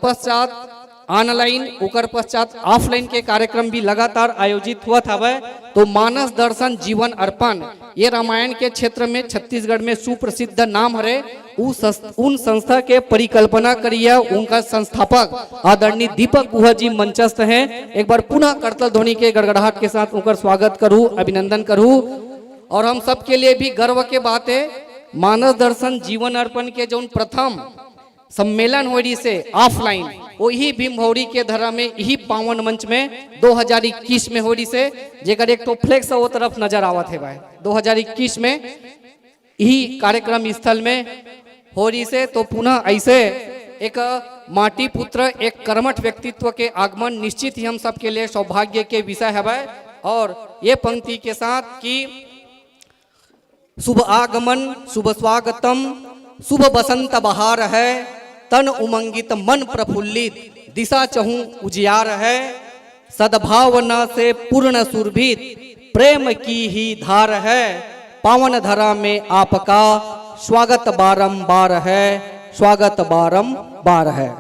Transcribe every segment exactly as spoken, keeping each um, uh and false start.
पश्चात ऑनलाइन, ओकर पश्चात ऑफलाइन के कार्यक्रम भी लगातार आयोजित होवत हवय। तो मानस दर्शन जीवन अर्पण, ये रामायण के क्षेत्र में छत्तीसगढ़ में सुप्रसिद्ध नाम हरे। उ संस-, उन संस्था के परिकल्पना करिया, उनका संस्थापक आदरणीय दीपक गुहा जी मंचस्थ हैं। एक बार पुनः करतल ध्वनि के गड़गड़ाहट के साथ उनकर स्वागत करू, अभिनंदन करू। और हम सबके लिए भी गर्व के बात है, मानस दर्शन जीवन अर्पण के जौन प्रथम सम्मेलन होय रहिसे ऑफलाइन, वही भीम भौरी के धरा में, यही पावन मंच में दो हज़ार इक्कीस में होय रहिसे, जेकर एक ठो फ्लेक्स वो तरफ नजर आवत हे भाई, दो हज़ार इक्कीस में यही कार्यक्रम स्थल में होय रहिसे। तो पुनः ऐसे एक माटी पुत्र, एक कर्मठ व्यक्तित्व के आगमन निश्चित ही हम सबके लिए सौभाग्य के विषय हवय। और ये पंक्ति के साथ कि शुभ आगमन, शुभ स्वागतम, शुभ बसंत बहार है, तन उमंगित मन प्रफुल्लित, दिशा चहु उजियार है, सद्भावना से पूर्ण सुरभित, प्रेम की ही धार है, पावन धरा में आपका स्वागत बारंबार है, स्वागत बारंबार है।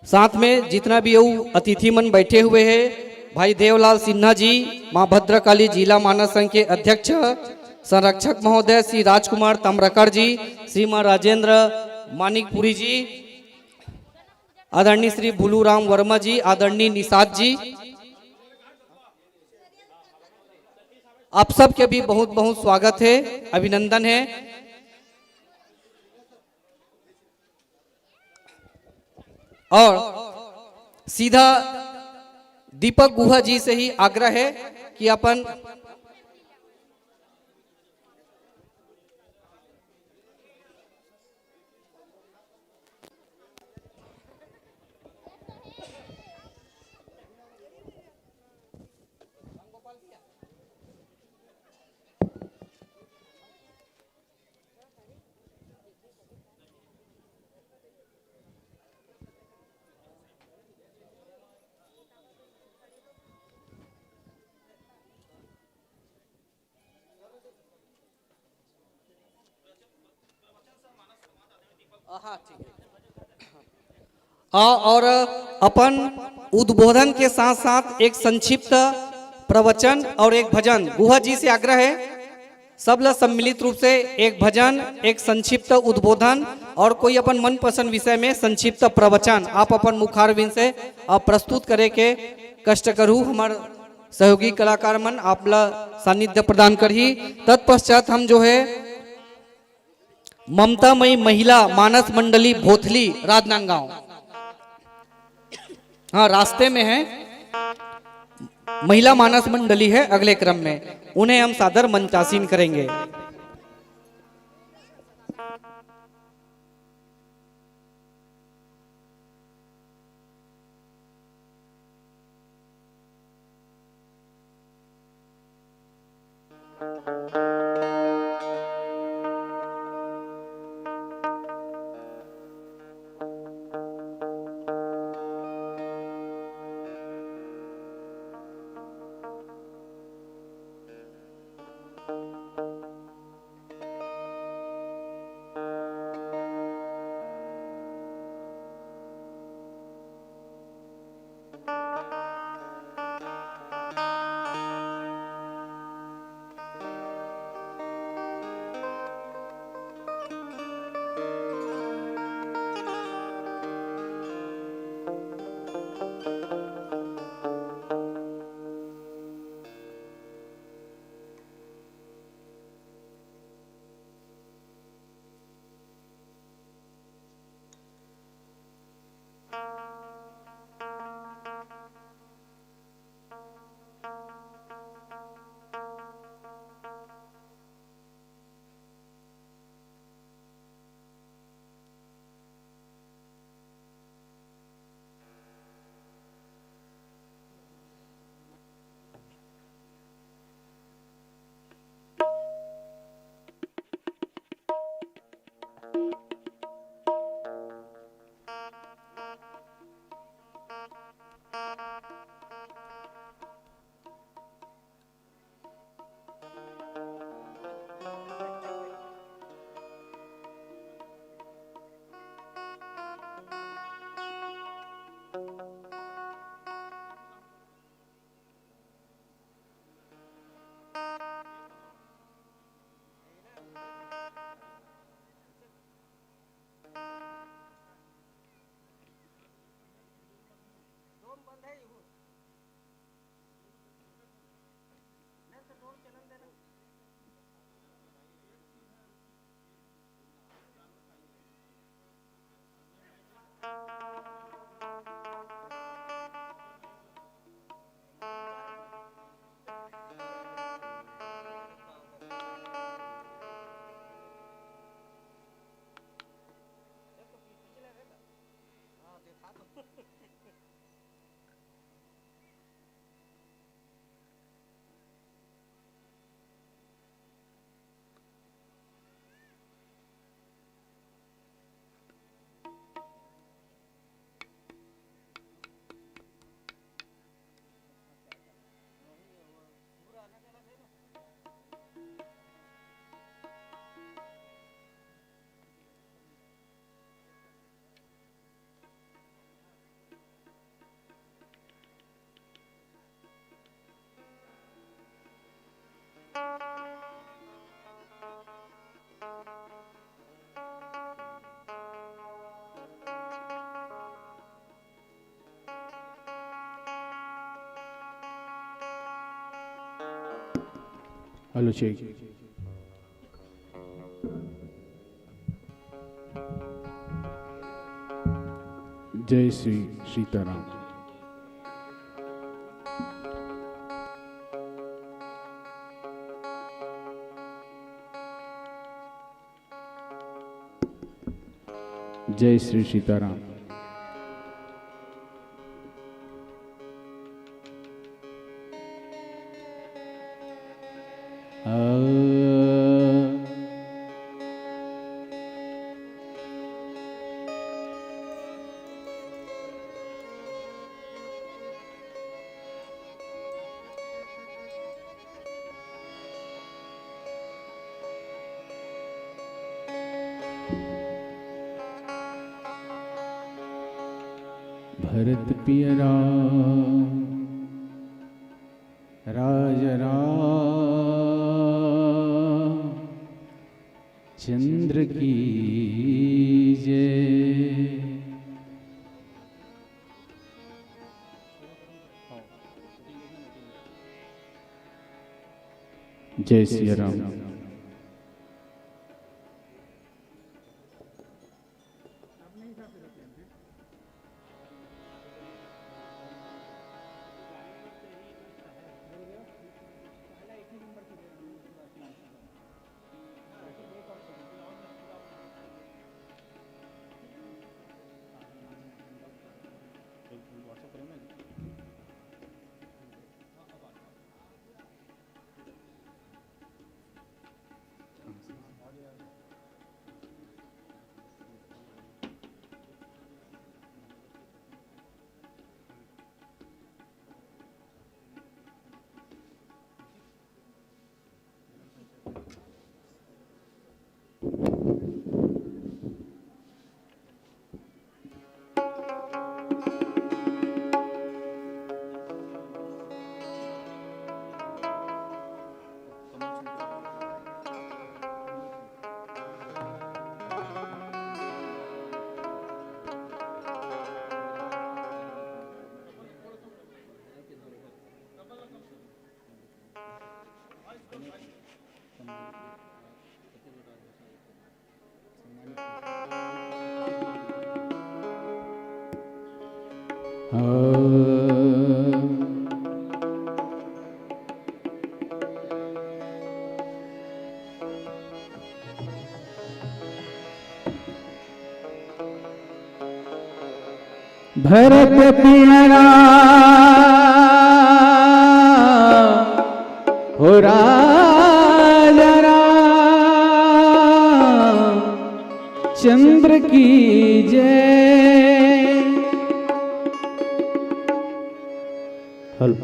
साथ में जितना भी अउ अतिथि मन बैठे हुए हैं, भाई देवलाल सिन्हा जी, माँ भद्रकाली जिला मानस संघ के अध्यक्ष, संरक्षक महोदय श्री राजकुमार ताम्रकार जी, श्रीमान राजेंद्र मानिकपुरी जी, आदरणीय श्री भुलूराम वर्मा जी, आदरणीय निषाद जी, आप सबके भी बहुत बहुत स्वागत है, अभिनंदन है। और सीधा दीपक गुहा जी से ही आग्रह है कि अपन हाँ, ठीक है। आ, और अपन उद्बोधन के साथ साथ एक संक्षिप्त प्रवचन और एक भजन। गुहा जी से आग्रह है, सब ला सम्मिलित रूप से एक भजन, एक संक्षिप्त उद्बोधन और कोई अपन मनपसंद विषय में संक्षिप्त प्रवचन आप अपन मुखारविंद से, आ, प्रस्तुत करे के कष्ट करू। हमार सहयोगी कलाकार मन आप ला सानिध्य प्रदान करही। तत्पश्चात हम जो है ममतामयी महिला मानस मंडली भोथली राजनांदगांव, हाँ, रास्ते में है, महिला मानस मंडली है अगले क्रम में, उन्हें हम सादर मंचासीन करेंगे। Hello, check. जय श्री सीताराम। जय श्री सीताराम। आ। भरत पिया राम, राज राम चंद्र की जय। जय सिया राम। भरत पिया राम, हो राजा राम चंद्र की जय। हेलो।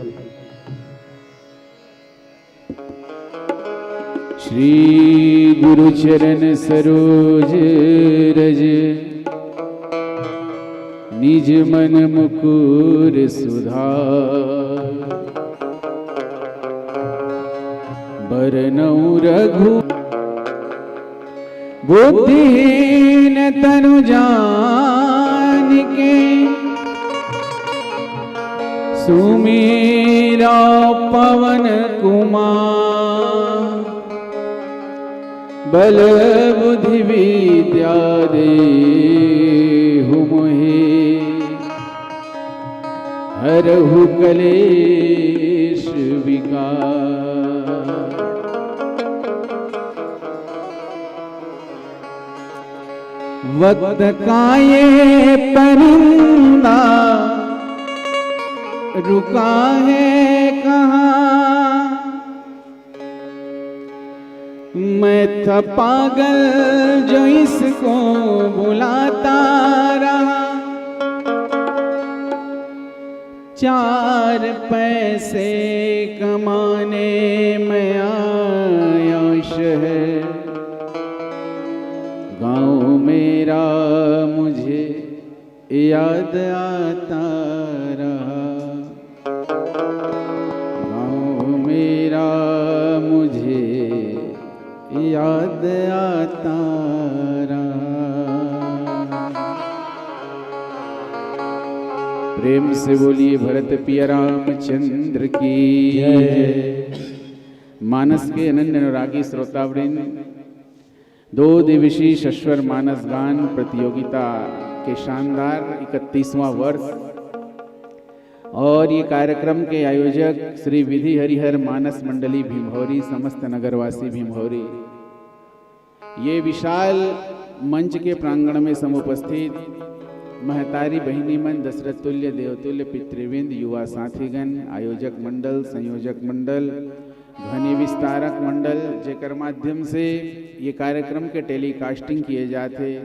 श्री गुरु चरण सरोज रज, निज मन मुकुर सुधार। बरनउँ रघु बुद्धिहीन तनु जानिके, सुमिरौं पवन कुमार। बल बुद्धि विद्या देहु मोहे, हरहु कलेश विकार। वक्त का ये परिंदा रुका है कहाँ? मैं था पागल जो इसको बुलाता रहा। चार पैसे कमाने मैं आया शहर, गाँव मेरा मुझे याद आता रहा, गाँव मेरा मुझे याद आता रहा। प्रेम से बोलिए भरत पिया रामचंद्र की जय। मानस के अनन्य अनुरागी श्रोतावृंद, दो दिवसीय शश्वर मानस गान प्रतियोगिता के शानदार इकतीसवाँ वर्ष और ये कार्यक्रम के आयोजक श्री विधि हरिहर मानस मंडली भिंभौरी, समस्त नगरवासी भिंभौरी, ये विशाल मंच के प्रांगण में समुपस्थित महतारी बहिनी मन, दशरथ तुल्य देवतुल्य पितृवृंद, युवा साथीगण, आयोजक मंडल, संयोजक मंडल, ध्वनि विस्तारक मंडल, जेकर माध्यम से ये कार्यक्रम के टेलीकास्टिंग किए जाथे,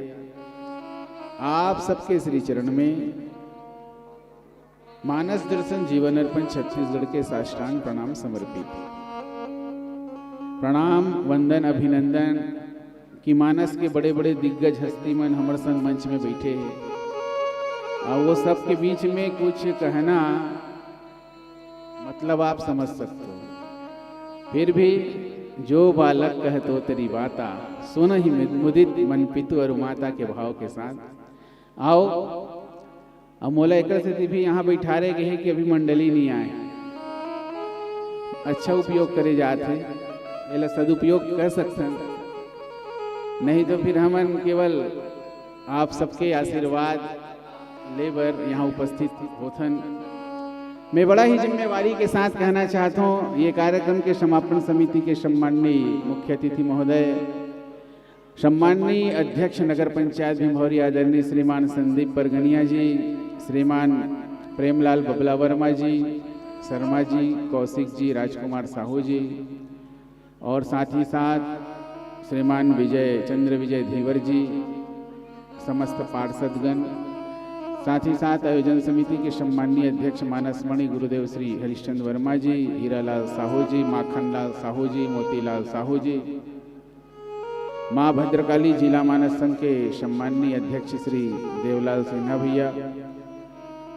आप सबके श्री चरण में मानस दर्शन जीवन अर्पण छत्तीसगढ़ के साष्टांग प्रणाम समर्पित। प्रणाम, वंदन, अभिनंदन कि मानस के बड़े-बड़े दिग्गज हस्ती मन हमर संग मंच में बैठे हे। अउ वो सब के बीच में कुछ कहना, मतलब, आप समझ सकते हो। फिर भी जो बालक कहत वो तेरी बाता, सुनहि मुदित मन पितु अरु माता के भाव के साथ। अउ अब मोला एकर सेती भी यहाँ बैठारे गे हे कि अभी मंडली नहीं आए। अच्छा उपयोग करे जात हे, एला सदुपयोग कर सकथन, नहीं तो फिर हमन केवल आप सबके आशीर्वाद ले बर यहाँ उपस्थित होथन। मैं बड़ा ही जिम्मेवारी के साथ कहना चाहता हूँ, ये कार्यक्रम के समापन समिति के सम्माननीय मुख्य अतिथि महोदय, सम्माननीय अध्यक्ष नगर पंचायत भिंभौरी आदरणीय श्रीमान संदीप परगनिया जी, श्रीमान प्रेमलाल बबला वर्मा जी, शर्मा जी, कौशिक जी, राजकुमार साहू जी और साथ ही साथ श्रीमान विजय, चंद्र विजय धीवर जी, समस्त पार्षदगण, साथ ही साथ आयोजन समिति के सम्माननीय अध्यक्ष मानसमणि गुरुदेव श्री हरिश्चंद्र वर्मा जी, हीरालाल साहू जी, माखनलाल साहू जी, मोतीलाल साहू जी, माँ भद्रकाली जिला मानस संघ के सम्माननीय अध्यक्ष श्री देवलाल सिन्हा भैया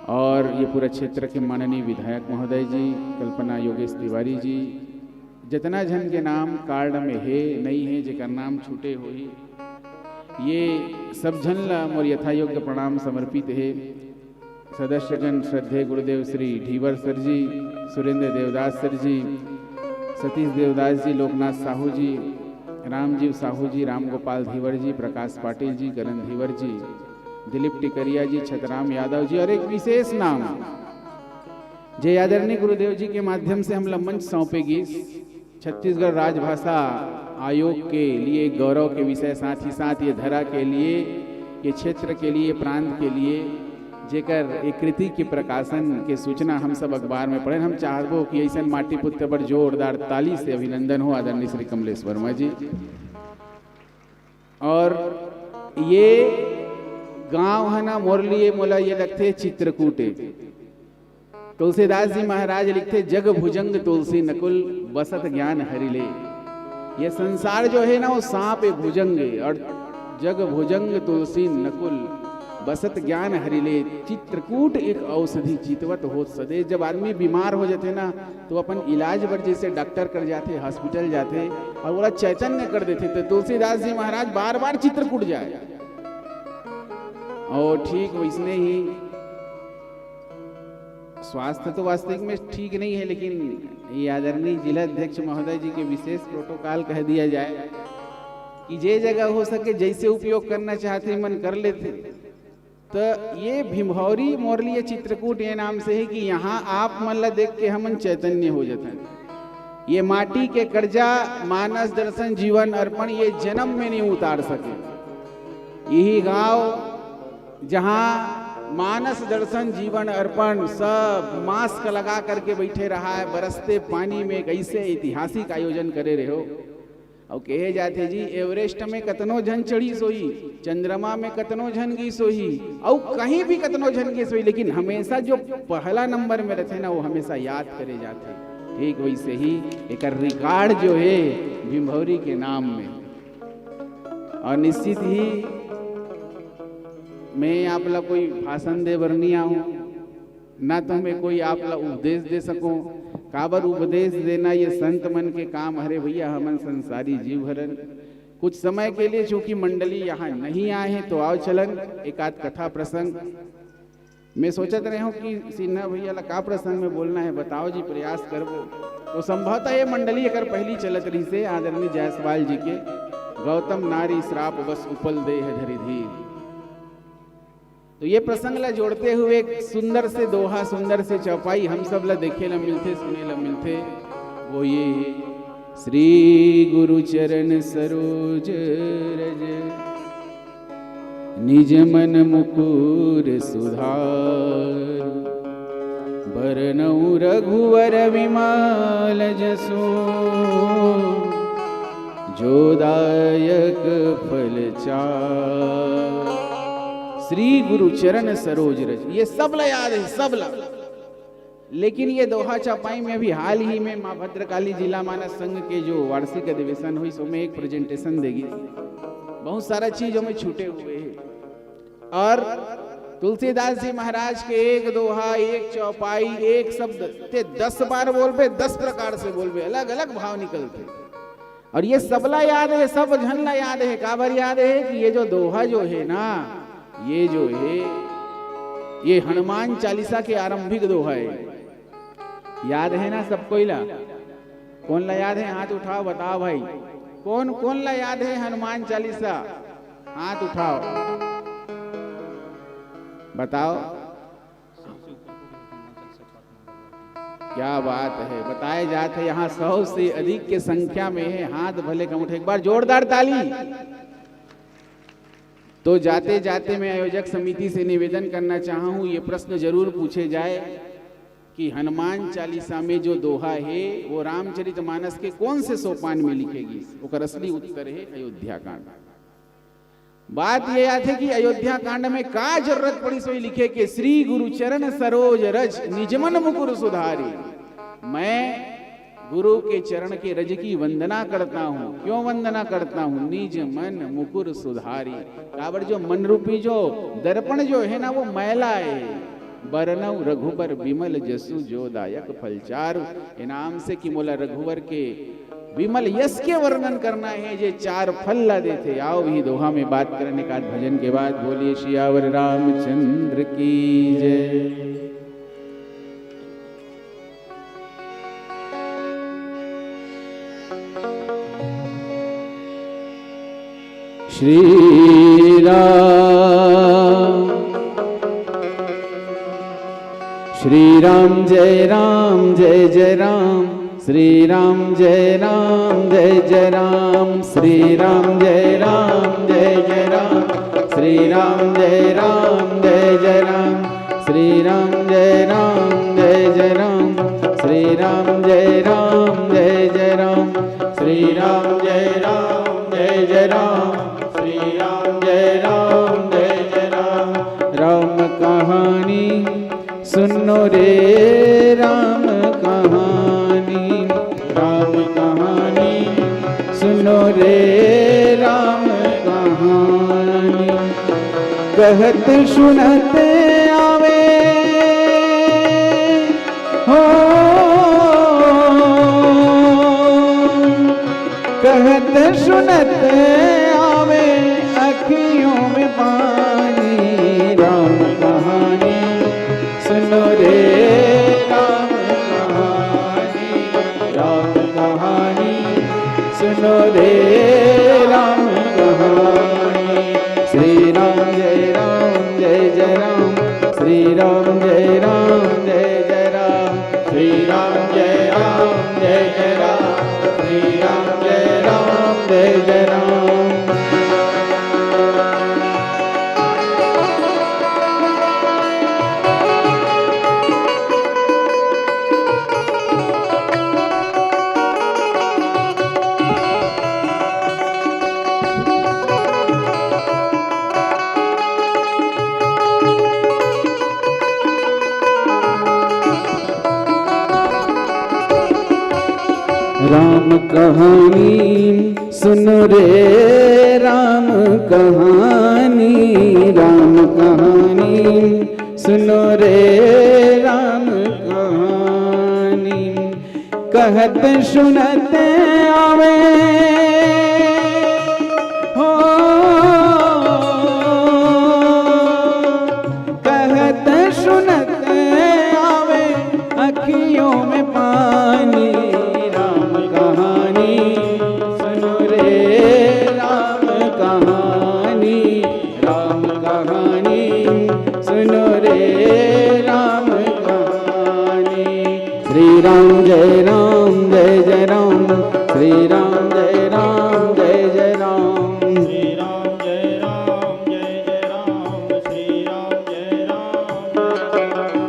और ये पूरा क्षेत्र के माननीय विधायक महोदय जी, कल्पना योगेश तिवारी जी, जितना झन के नाम कार्ड में हे, नहीं हे, जेकर नाम छूटे होही, ये सब झन ला मोर यथायोग्य प्रणाम समर्पित हे। सदस्यगण श्रद्धेय गुरुदेव श्री ढीवर सर जी, सुरेंद्र देवदास सर जी, सतीश देवदास जी, लोकनाथ साहू जी, रामजीव साहू जी, रामगोपाल धीवर जी, प्रकाश पाटिल जी, करण धीवर जी, दिलीप टिकरिया जी, छतराम यादव जी और एक विशेष नाम जे आदरणीय गुरुदेव जी के माध्यम से हमला मंच सौंपे गिस, छत्तीसगढ़ राजभाषा आयोग के लिए गौरव के विषय, साथ ही साथ ये धरा के लिए, ये क्षेत्र के लिए, प्रांत के लिए, जेकर एक कृति के प्रकाशन के सूचना हम सब अखबार में पढ़ेन। हम चाहबो कि अइसन माटी पुत्र बर जोरदार ताली से अभिनंदन हो आदरणीय श्री कमलेश वर्मा जी। और ये गांव हे ना, मोर लिए मोला ये लगथे चित्रकूट ए। तुलसीदास जी महाराज लिखथे, "जग भुजंग तुलसी नकुल, बसत ज्ञान हरि ले।" ये संसार जो हे ना, वो सांप ए, भुजंग ए, और जग भुजंग तुलसी नकुल, बसत ज्ञान हरि ले। चित्रकूट एक औषधि चितवत होत सदे। जब आदमी बीमार हो जाथे ना, तो अपन इलाज बर जैसे डॉक्टर कर जाथे, हॉस्पिटल जाथे, और ओला चैतन्य कर देथे। तो तुलसीदास जी महाराज बार बार चित्रकूट जाए। और ठीक वैसने ही स्वास्थ्य तो वास्तविक में ठीक नहीं है, लेकिन ये आदरणीय जिला अध्यक्ष महोदय जी के विशेष प्रोटोकॉल कह दिया जाए कि जे जगह हो सके, जैसे उपयोग करना चाहथे, मन कर लेथे। तो ये भिंभौरी मोर लिए चित्रकूट ये नाम से हे कि यहाँ आप मन ला देख के हमन चैतन्य हो जाथन। ये माटी के कर्जा, मानस दर्शन जीवन अर्पण, ये जन्म में नहीं उतार सके। यही गांव जहाँ मानस दर्शन जीवन अर्पण सब मास्क लगा करके बैठे रहा है, बरसते पानी में एक ऐसे ऐतिहासिक आयोजन करे रहे हो। अउ कहे जाथे जी, एवरेस्ट में कतनो झन चढ़िस होही, चंद्रमा में कतनो झन गिस होही, अउ कहीं भी कतनो झन गिस होही, लेकिन हमेशा जो पहला नंबर में रथे ना, वो हमेशा याद करे जाथे। ठीक वैसे ही एकर रिकॉर्ड जो हे भिंभौरी के नाम में। और निश्चित ही मैं आप ला कोई भाषण दे बर नहीं आऊँ, ना तो मैं कोई आप ला उपदेश दे सकूं। काबर उपदेश देना, ये संत मन के काम हरे भैया, हमन संसारी जीव हरन। कुछ समय के लिए चूंकि मंडली यहाँ नहीं आए हैं, तो आओ चलन एक आध कथा प्रसंग। मैं सोचत रहे हूँ कि सिन्हा भैया ला का प्रसंग में बोलना है, बताओ जी, प्रयास करबो। तो संभवतः ये मंडली एकर पहली चलत रहिसे आदरणीय जायसवाल जी के, गौतम नारी श्राप बस उपल देह धरि धीर। तो ये प्रसंग ला जोड़ते हुए एक सुंदर से दोहा, सुंदर से चौपाई हम सब ला देखे ला मिलथे, सुने ला मिलथे। वो ये, श्री गुरु चरण सरोज रज, निज मन मुकुर सुधार। बरनउँ रघुवर विमल जसु, जो दायक फल चार। श्री गुरु चरण सरोज रज, ये सब ला याद है, सब ला। लेकिन ये दोहा चौपाई में अभी हाल ही में माँ भद्रकाली जिला मानस संघ के जो वार्षिक अधिवेशन होइस, ओमे एक प्रेजेंटेशन दे गिस। बहुत सारा चीज ओमे छूटे हुए हैं। और तुलसीदास जी महाराज के एक दोहा, एक चौपाई, एक शब्द ते दस बार बोलबे, दस प्रकार से बोलबे, अलग अलग भाव निकलथे। और ये सबला याद है, सब झन ला याद है। काबर याद है कि ये जो दोहा जो है ना, ये जो है, ये हनुमान चालीसा के आरंभिक दोहा है। याद है ना सब कोई ला? कोन ला याद है, हाथ उठाओ, बताओ भाई, कोन कोन ला याद है हनुमान चालीसा? हाथ उठाओ, बताओ। क्या बात है, बताए जात है यहाँ सौ से अधिक के संख्या में है, हाथ भले कम उठे। एक बार जोरदार ताली। तो जाते जाते मैं आयोजक समिति से निवेदन करना चाहा हूँ, ये प्रश्न जरूर पूछे जाए कि हनुमान चालीसा में जो दोहा है, वो रामचरित मानस के कौन से सोपान में लिखे गिस? ओकर असली उत्तर है अयोध्याकांड। बात ये आथे कि अयोध्याकांड में का जरूरत पड़िस ओही लिखे के, श्री गुरु चरण सरोज रज, निज मन मुकुर सुधारी। मैं गुरु के चरण के रज की वंदना करता हूँ। क्यों वंदना करता हूँ? निज मन मुकुर सुधारी। काबर जो मन रूपी जो दर्पण जो है ना, वो मैला है। बरनउँ रघुबर विमल जसु, जो दायक फल चारु। ए नाम से कि मोला रघुवर के विमल यश के वर्णन करना है, जे चार फल ला देथे। आओ भी दोहा में बात करने का भजन के बाद। बोलिए सियावर रामचंद्र की जय। श्री राम, श्री राम, जय राम, जय जय राम। श्री राम, जय राम, जय जय राम। श्री राम, जय राम, जय जय राम। श्री राम, जय राम, जय जय राम। श्री राम, जय राम, जय जय राम। श्री राम, जय राम, जय जय राम। श्री राम, जय राम, जय जय राम। श्री राम, जय राम, जय जय राम। राम कहानी सुनो रे राम कहानी, राम कहानी सुनो रे राम कहानी। कहत सुनत आवे हो, कहत सुनत आवे अखियों में पानी। राम कहानी सुनो रे राम कहानी, राम कहानी सुनो रे राम कहानी। श्री राम, जय राम, जय जय राम। श्री राम, जय राम, जय जय राम। श्री राम, जय राम, जय जय राम। श्री राम, जय राम, जय जय राम। राम कहानी सुनो रे राम कहानी, राम कहानी सुनो रे राम कहानी। कहत सुनत आवे हो, कहत सुनत आवे अखियों में पानी। राम जय राम जय जय राम, श्री राम जय राम जय जय राम। श्री राम जय राम जय जय राम, श्री राम जय राम जय जय राम।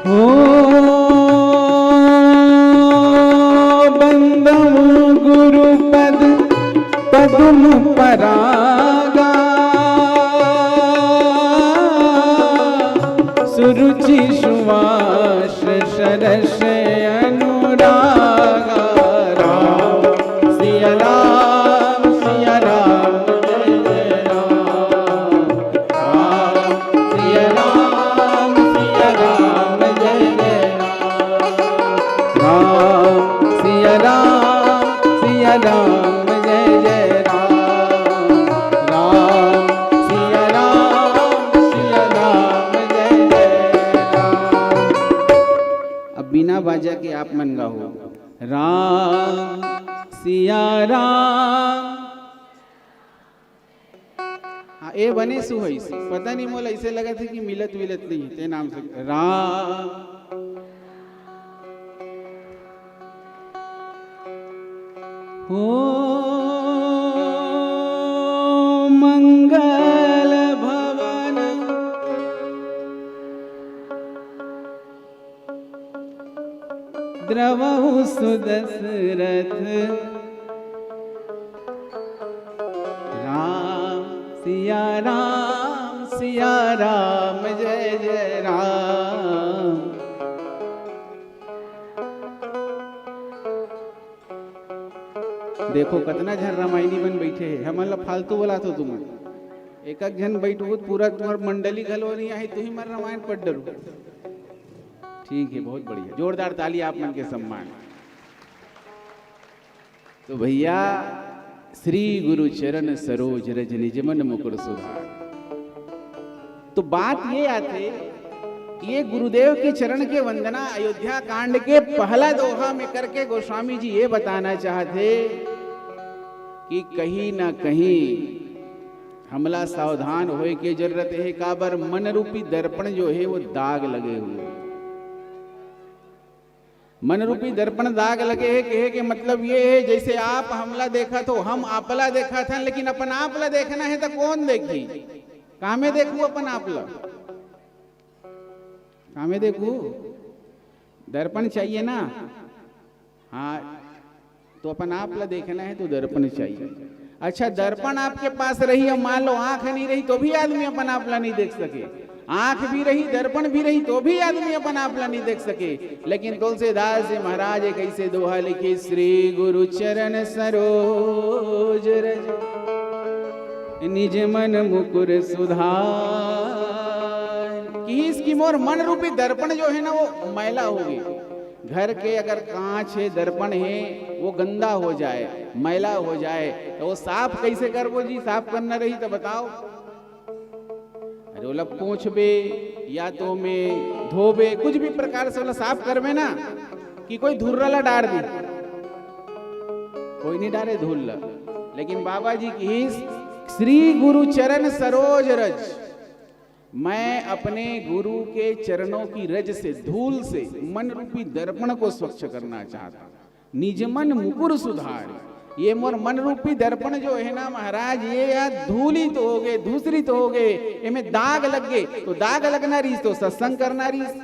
हो बंदम गुरुपद पद्म परागा, सुरुचि सुवास सरस अनुरागा। राम सिया राम सिया राम जय जय राम। राम सिया राम सिया राम जय जय राम। राम सिया राम सिया राम जय जय राम। राम सिया राम सिया राम जय जय राम। अब बिना बाजा के आप मन गाहू। राम सिया राम। हाँ, ए बने सुहइस। पता नहीं मोला ऐसे लगत हे कि मिलत विलत नहीं हे, ते नाम से राम। हो मंगल भवन द्रवहु सुदशरथ। राम सिया राम सिया राम जय जय राम। देखो कतना झन रामायणी बन बैठे हे, हमन ला फालतू बोलाथो तुमन। एक एक झन बैठहू त पूरा तुम्हर मंडली घलो नहीं आही, तुही मन रामायण पढ़ डरहू। ठीक है, बहुत बढ़िया, जोरदार ताली आप मन के सम्मान। तो भैया, श्री गुरु चरण सरोज रज निज मन मुकुर सुधार। तो बात ये आथे कि ये गुरुदेव के चरण के वंदना अयोध्या कांड के पहला दोहा में करके गोस्वामी जी ये बताना चाहथे कि कहीं ना कहीं हमला सावधान होए के जरूरत हे, काबर मन रूपी दर्पण जो हे वो दाग लगे हुए हे। मन रूपी दर्पण दाग लगे हे, कहे के मतलब ये हे, जैसे आप हमला देखत हो, हम आपला देखत हन, लेकिन अपन आपला देखना हे त कौन देखही? कामे देखहू अपन आपला? कामे देखहू? दर्पण चाहिए ना? हाँ, तो अपन आपला देखना हे तो दर्पण चाहिए। अच्छा, दर्पण आपके पास रही अउ मान लो आंख नहीं रही तो भी आदमी अपन आपला नहीं देख सके। आंख भी रही, दर्पण भी रही तो भी आदमी अपन आपला नहीं देख सके। लेकिन तुलसीदास जी महाराज एक ऐसे दोहा लिखे, श्री गुरु चरण सरोज रज निज मन मुकुर सुधार। किहिस कि मोर मन रूपी दर्पण जो हे ना वो मैला होगे। घर के अगर कांच हे, दर्पण हे, वो गंदा हो जाए, मैला हो जाए, तो वो साफ कैसे करबो जी? साफ करना रही तो बताओ। अरे ओला पोंछबे या तो में धोबे, कुछ भी प्रकार से ओला साफ करबे ना कि कोई धुर्रा ला डार दी, कोई नहीं डारे धूल ला। लेकिन बाबा जी किहिस श्री गुरु चरण सरोज रज, मैं अपने गुरु के चरणों की रज से, धूल से मन रूपी दर्पण को स्वच्छ करना चाहता हूँ। निज मन मुकुर सुधार, ये मोर मन रूपी दर्पण जो हे ना महाराज, ये यार धूलित होगे, धूसरित होगे, एमे दाग लग गे, तो दाग लगना रहिस तो सत्संग करना रहिस,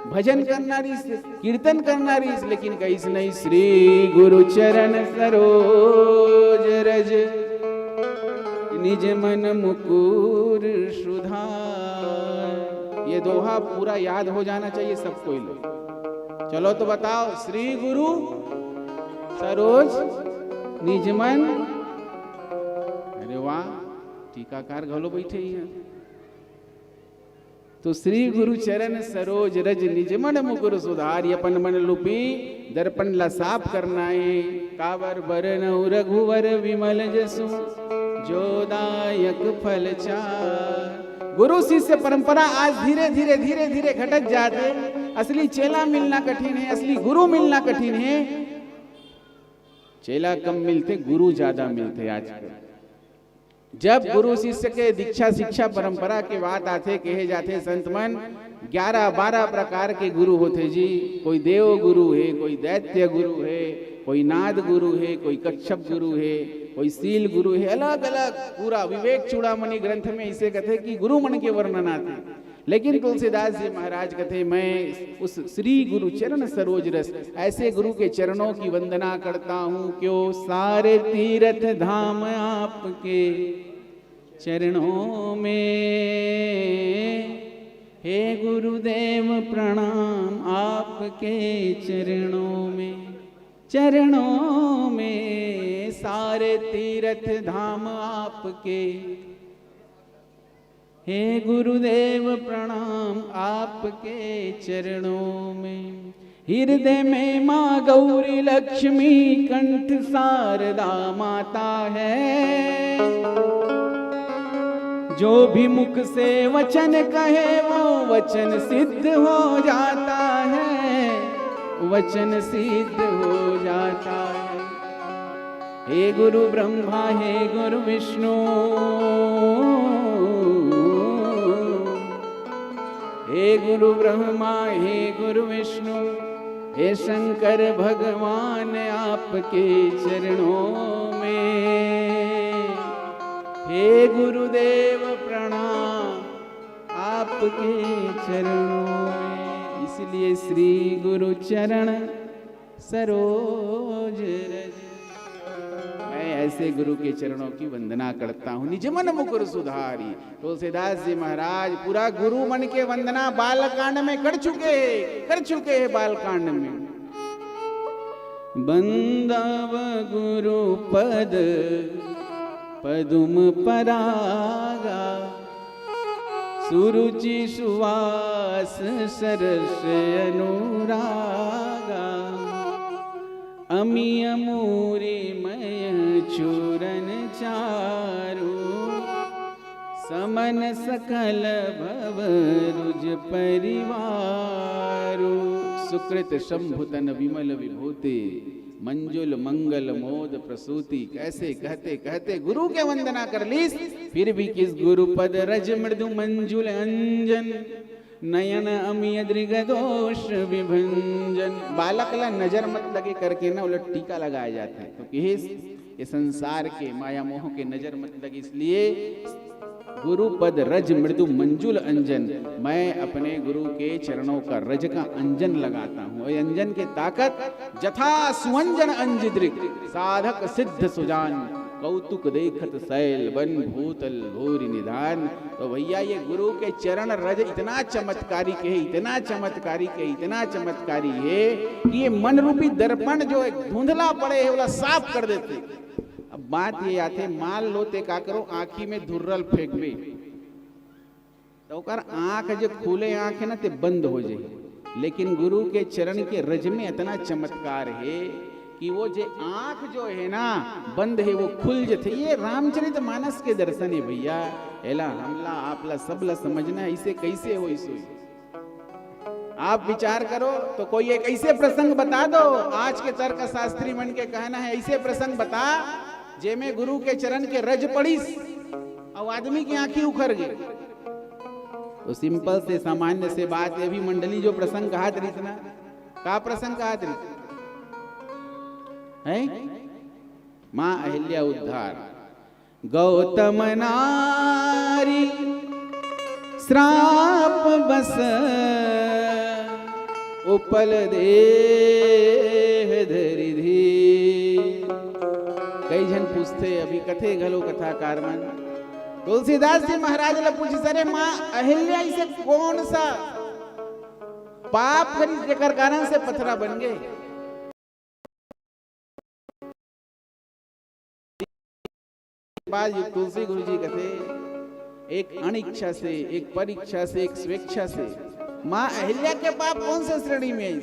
भजन करना रहिस, कीर्तन करना रहिस, लेकिन कहिस नहीं, श्री गुरु चरण सरोज रज निज मन मुकुर सुधार। ये दोहा पूरा याद हो जाना चाहिए सब कोई लोग। चलो तो बताओ, श्री गुरु सरोज निज मन। अरे वाह, टीकाकार घलो बैठे ही हैं। तो श्री गुरु चरण सरोज रज निज मन मुकुर सुधार, ये अपन मन लुपी दर्पण ला साफ करना हे। काबर बरनउँ रघुवर विमल जसु, जो दायक फल चार। गुरु शिष्य परंपरा आज धीरे धीरे धीरे धीरे घटत जात हे। असली चेला मिलना कठिन हे, असली गुरु मिलना कठिन हे। चेला कम मिलथे, गुरु ज्यादा मिलथे आजकल। जब गुरु शिष्य के दीक्षा शिक्षा परंपरा के बात आथे, कहे जाथे संत मन, ग्यारह बारह प्रकार के गुरु होथे जी। कोई देव गुरु हे, कोई दैत्य गुरु हे, कोई नाद गुरु हे, कोई कच्छप गुरु हे, कोई सील गुरु हे, अलग-अलग। पूरा विवेक चूड़ामणि ग्रंथ में इसे कथे कि गुरु मन के वर्णन आथे। लेकिन तुलसीदास जी महाराज कथे, मैं उस श्री गुरु चरण सरोज रस, ऐसे गुरु के चरणों की वंदना करता हूँ, क्यों सारे तीर्थ धाम आपके चरणों में। हे गुरुदेव प्रणाम आपके चरणों में, चरणों में, सारे तीर्थ धाम आपके। हे गुरुदेव प्रणाम आपके चरणों में। हृदय में माँ गौरी लक्ष्मी, कंठ शारदा माता है। जो भी मुख से वचन कहे, वो वचन सिद्ध हो जाता है, वचन सिद्ध हो जाता है। हे गुरु ब्रह्मा, हे गुरु विष्णु, हे गुरु ब्रह्मा, हे गुरु विष्णु, हे शंकर भगवान, आपके चरणों में, हे गुरुदेव प्रणाम आपके चरणों में। इसलिए श्री गुरु चरण सरोज रज। मैं ऐसे गुरु के चरणों की वंदना करता हूँ। निज मन मुकुर सुधारी। तुलसीदास जी महाराज पूरा गुरु मन के वंदना बालकांड में कर चुके हैं, कर चुके हैं बालकांड में। बंदव गुरु पद पदुम परागा, सुरुचि सुवास सरस अनुरागा। अमी अमूरी मय चूरन चारू, समन सकल भव रुज परिवारू। सुकृत शंभु तन विमल विभूति, मंजुल मंगल मोद प्रसूति। कैसे कहते कहते गुरु के वंदना कर लीस, फिर भी किस गुरु पद रज मृदु मंजुल अंजन, नयन अमिय दृग दोष विभंजन। बालक ला नजर मत लगे करके ना, ओला टीका लगाए जाथे, क्योंकि हे ये संसार के माया मोह के नजर मत लगे, इसलिए गुरु पद रज मृदु मंजुल अंजन। मैं अपने गुरु के चरणों का रज का अंजन लगाता हूँ। ये अंजन की ताकत जथा सुअंजन अंजि दृग, साधक सिद्ध सुजान, कौतुक देखत सैल बन भूतल भूरि निधान। तो भैया, ये गुरु के चरण रज इतना चमत्कारी के हे, इतना चमत्कारी के, इतना चमत्कारी हे कि ये मन रूपी दर्पण जो एक धुंधला पड़े हे, ओला साफ कर देथे। अब बात ये आथे, मान लो ते का करो, आँखी में धुर्रल फेंकबे, तो ओकर आँख जे खुले आँख हे ना, ते बंद हो जाही। लेकिन गुरु के चरण के रज में इतना चमत्कार हे कि वो जे आँख जो हे ना बंद हे, वो खुल जथे। ये रामचरित मानस के दर्शन हे भैया। एला हमला, आपला, सबला समझना हे, इसे कैसे होइस होही। आप विचार करो तो कोई एक ऐसे प्रसंग बता दो, आज के तर्क शास्त्री मन के कहना हे, ऐसे प्रसंग बता जेमे गुरु के चरण के रज पड़िस अउ आदमी की आँखी उखर गे। तो सिंपल से, सामान्य से बात, ये भी मंडली जो प्रसंग कहत रहिस ना, का प्रसंग कहत रहिस? हैं? माँ अहिल्या उद्धार। गौतम नारी श्राप बस उपल देह धरि धीर। कई झन पूछथे, अभी कथे घलो कथाकार मन, तुलसीदास जी महाराज ला पूछिस, "अरे माँ अहिल्या, इसे कौन सा पाप करिस जेकर कारण से पथरा बन गे?" बाद तुलसी गुरु जी कथे, एक अनिच्छा से, एक परीक्षा से, एक स्वेच्छा से। माँ अहिल्या के पाप कौन से श्रेणी में हे?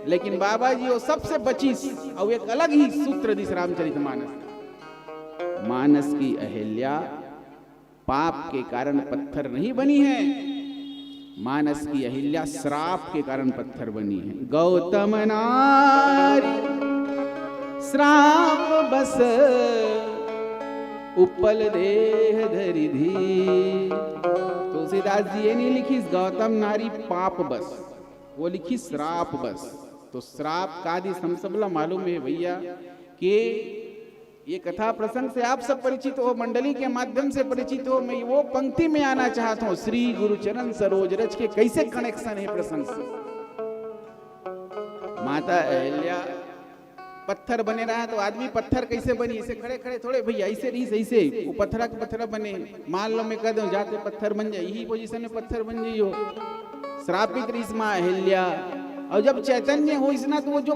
लेकिन बाबा जी वो सबसे बचिस, अउ एक अलग ही सूत्र दिस रामचरित मानस। मानस की अहिल्या पाप के कारण पत्थर नहीं बनी है, मानस की अहिल्या श्राप के कारण पत्थर बनी है। गौतम नारी श्राप बस उपल देह धरि धी। तुलसीदास जी ये नहीं लिखिस गौतम नारी पाप बस, वो लिखिस श्राप बस। तो श्राप का दिस हम सबला मालूम है भैया कि ये कथा प्रसंग से आप सब परिचित हो, मंडली के माध्यम से परिचित हो। मैं वो पंक्ति में आना चाहता हूँ, श्री गुरु चरण सरोज रज के कैसे कनेक्शन है प्रसंग से। माता अहिल्या पत्थर बने रहा तो आदमी पत्थर कैसे बनी? इसे खड़े खड़े थोड़े भैया, ऐसे रहीस, ऐसे वो पत्थरा के पत्थरा बने। मान लो मैं कह दूं जाते पत्थर बन जाए, यही पोजीशन में पत्थर बन जाइयो। श्रापित रहीस माँ अहिल्या। और जब चैतन्य होइस ना तो वो जो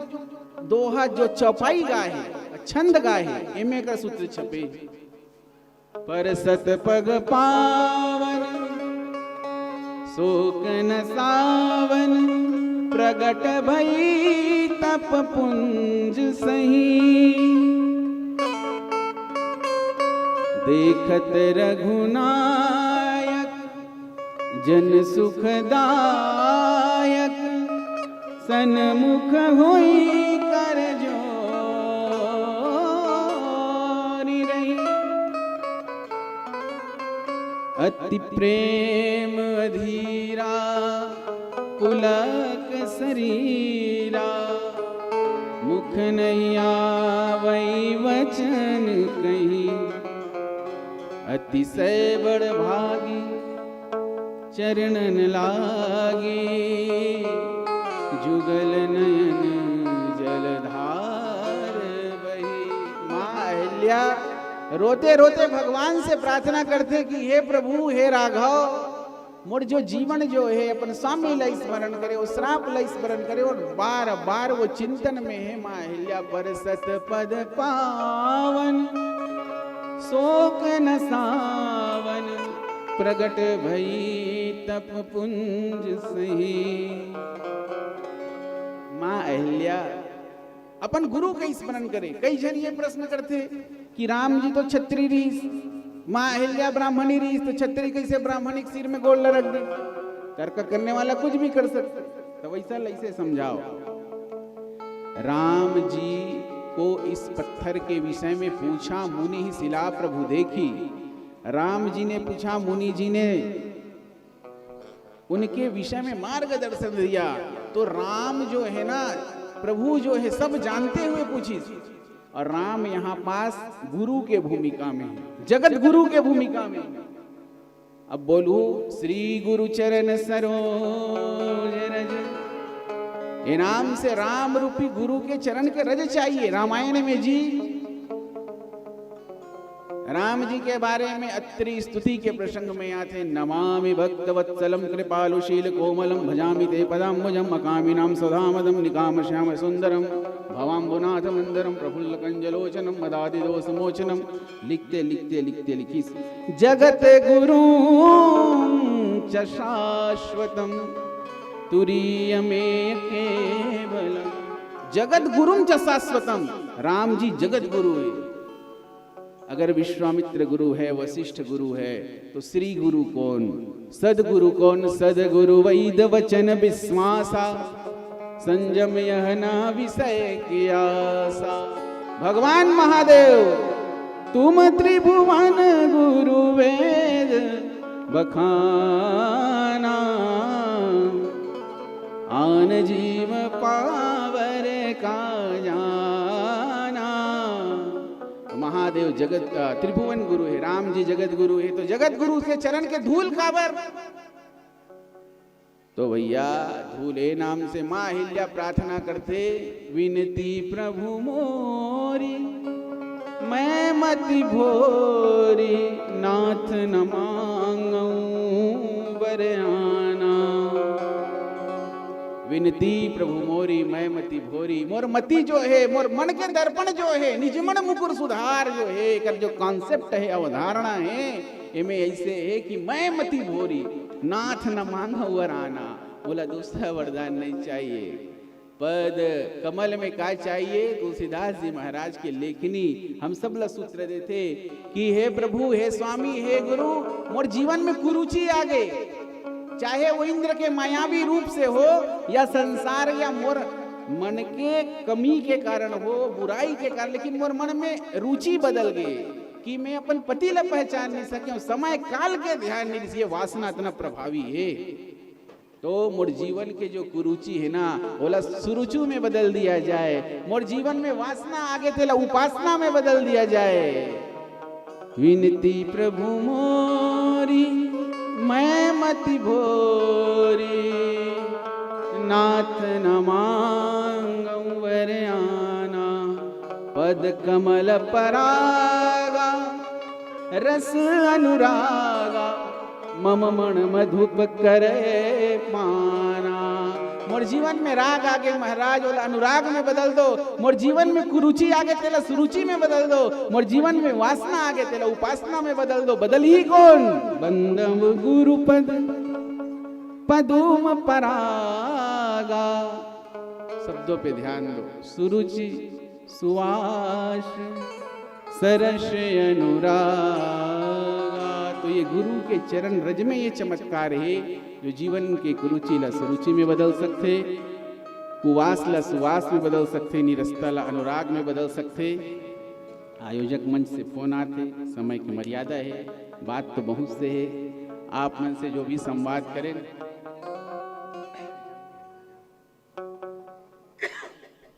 दोहा, जो चौपाई गाहे, छंद गाहे, एमे का सूत्र छपे। परसत पग पावन सोक न सावन, प्रगट भई तप पुंज सही। देखत रघुनायक जन सुखदायक, सन्मुख होई कर जोरि रही। अति प्रेम अधीरा पुलक सरीरा, मुख नहीं आवै वचन कही। अतिशय बड़ भागी चरणन लागी, जुगल नयन जलधार बही। माँ अहिल्या रोते रोते भगवान से प्रार्थना करथे कि हे प्रभु, हे राघव, मोर जो जीवन जो हे अपन स्वामी ला स्मरण करे, वो श्राप ला स्मरण करे, और बार बार वो चिंतन में हे। माँ अहिल्या परसत पद पावन सोक न सावन, प्रगट भई तप पुंज सही। माँ अहिल्या अपन गुरु के स्मरण करे। कई झन ये प्रश्न करथे कि राम जी तो छत्री रहीस, माँ अहिल्या ब्राह्मणी रहीस, तो छत्री कैसे ब्राह्मणी के सिर में गोड़ ला रख दे? तर्क करने वाला कुछ भी कर सकते, तो वैसा लैसे समझाओ। राम जी को इस पत्थर के विषय में पूछा, मुनि ही शिला प्रभु देखी। राम जी ने पूछा, मुनि जी ने उनके विषय में मार्गदर्शन दिया। तो राम जो है ना, प्रभु जो है, सब जानते हुए पूछिस। और राम यहाँ पास गुरु के भूमिका में है, जगत गुरु के भूमिका में है। अब बोलू, श्री गुरु चरण सरोज रज। ये नाम से राम रूपी गुरु के चरण के रज चाहिए रामायण में जी। राम जी के बारे में अत्रि स्तुति के प्रसंग में आथे, नमामि भक्तवत्सलं कृपालुशीलकोमलं भजामि ते पदाम्बुजं अकामिनां सदा मदं निकामश्यामसुन्दरं भवाम्बुनाथमन्दरं प्रफुल्लकञ्जलोचनं मदादिदोषमोचनं। लिखते लिखते लिखते लिखिस, जगत गुरु च शाश्वतम तुरीयमे केवलम। जगत गुरुम च शाश्वतम, राम जी जगत गुरु है। अगर विश्वामित्र गुरु है, वशिष्ठ गुरु है, तो श्री गुरु कौन, सदगुरु कौन? सदगुरु वैद वचन विश्वासा, संजम यह ना विषय की आशा। भगवान महादेव, तुम त्रिभुवन गुरु वेद बखाना, आन जीव पावर का जाना। महादेव जगत का त्रिभुवन गुरु है, राम जी जगत गुरु है, तो जगत गुरु के चरण के धूल काबर? तो भैया, धूल ए नाम से माँ अहिल्या प्रार्थना करथे, विनती प्रभु मोरी, मैं मति भोरी, नाथ न मांगू बर आना। विनती प्रभु मोरी, मैं मति भोरी, मोर मति जो है, मोर मन के दर्पण जो है, निज मन मुकुर सुधार जो है, एकर जो कॉन्सेप्ट है, अवधारणा है, एमे ऐसे है कि मैं मति भोरी, नाथ न मांगू बर आना, मोला दूसरा वरदान नहीं चाहिए। पद कमल में का चाहिए? तुलसीदास जी महाराज के लेखनी हम सब ला सूत्र देथे कि हे प्रभु, हे स्वामी, हे गुरु, मोर जीवन में कुरुचि आ गे, चाहे वो इंद्र के मायावी रूप से हो या संसार या मोर मन के कमी के कारण हो, बुराई के कारण, लेकिन मोर मन में रुचि बदल गे कि मैं अपन पति ला पहचान नहीं सके, समय काल के ध्यान नहीं दिए, वासना इतना प्रभावी है। तो मोर जीवन के जो कुरुचि है ना, ओला सुरुचि में बदल दिया जाए। मोर जीवन में वासना आ गे, तेला उपासना में बदल दिया जाए। विनती प्रभु मोरी, मैं मति भोरी, नाथ न मांगऊं वर आना, पद कमल परागा, रस अनुरागा, मम मन मधुप करे पाना। मोर जीवन में राग आ गे महाराज, ओला अनुराग में बदल दो। मोर जीवन में कुरुचि आ गे, तेला सुरुचि में बदल दो। मोर जीवन में वासना आ गे, तेला उपासना में बदल दो। बदलही कोन? बंदव गुरु पद पदुम परागा। शब्दों पे ध्यान दो। सुरुचि, सुवास, सरस अनुरागा। तो ये गुरु के चरण रज में ये चमत्कार है, जो जीवन के कुरुचि ला सुरुचि में बदल सकथे, कुवास ला सुवास में बदल सकथे, निरस्ता ला अनुराग में बदल सकथे। आयोजक मंच से फोन आथे, समय की मर्यादा है, बात तो बहुत से है, आप मन से जो भी संवाद करें,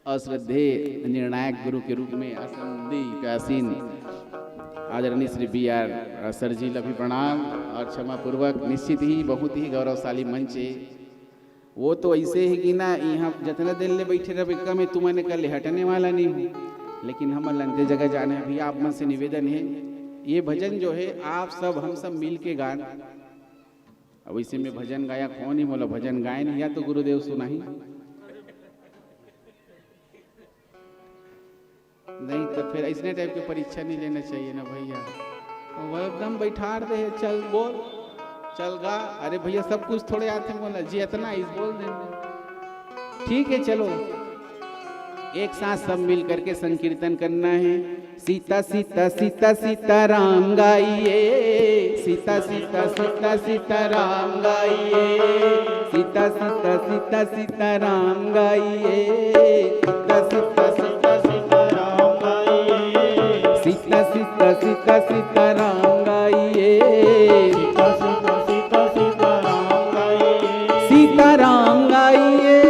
अश्रद्धेय निर्णायक गुरु के रूप में आसन आसीन आदरणीय श्री बी आर सर जी ला भी प्रणाम और क्षमा पूर्वक। निश्चित ही बहुत ही गौरवशाली मंच है। वो तो ऐसे है कि ना, यहाँ जितना देर ले बैठे रहे, कम है, तुमने कल हटने वाला नहीं हूँ, लेकिन हम लंते जगह जाने। अभी आप मन से निवेदन है, ये भजन जो है, आप सब, हम सब मिल के गान। अब इसे में भजन गाया कौन ही, मोला भजन गाए नहीं, या तो गुरुदेव सुनाही। नहीं तो फिर ऐसने टाइप के परीक्षा नहीं लेना चाहिए ना भैया। वो एकदम बैठार दे, चल बोल, चल गा। अरे भैया, सब कुछ थोड़े आते मोला, जी इतना इस बोल देंगे। ठीक है, चलो एक साथ सब मिल करके संकीर्तन करना है। सीता सीता सीता सीता राम गाइए, सीता सीता सीता सीता राम गाइए, सीता सीता सीता सीता राम गाइए, सीता सीता सीता सीता राम गाइए, सीता सीता सीता सीता राम गाइए, सीता सीता सीता सीता राम गाइए, सीता राम गाइए।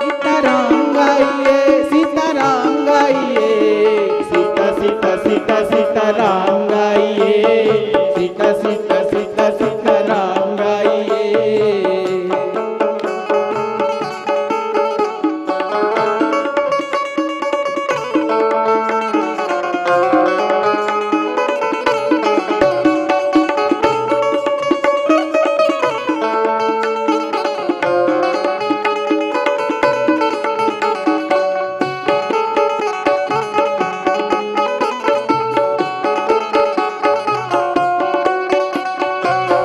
सीताराम गाइए, सीताराम गाइए, सीता सीता सीता सीताराम गाइए, सीता सीता सीता सीताराम गाइए।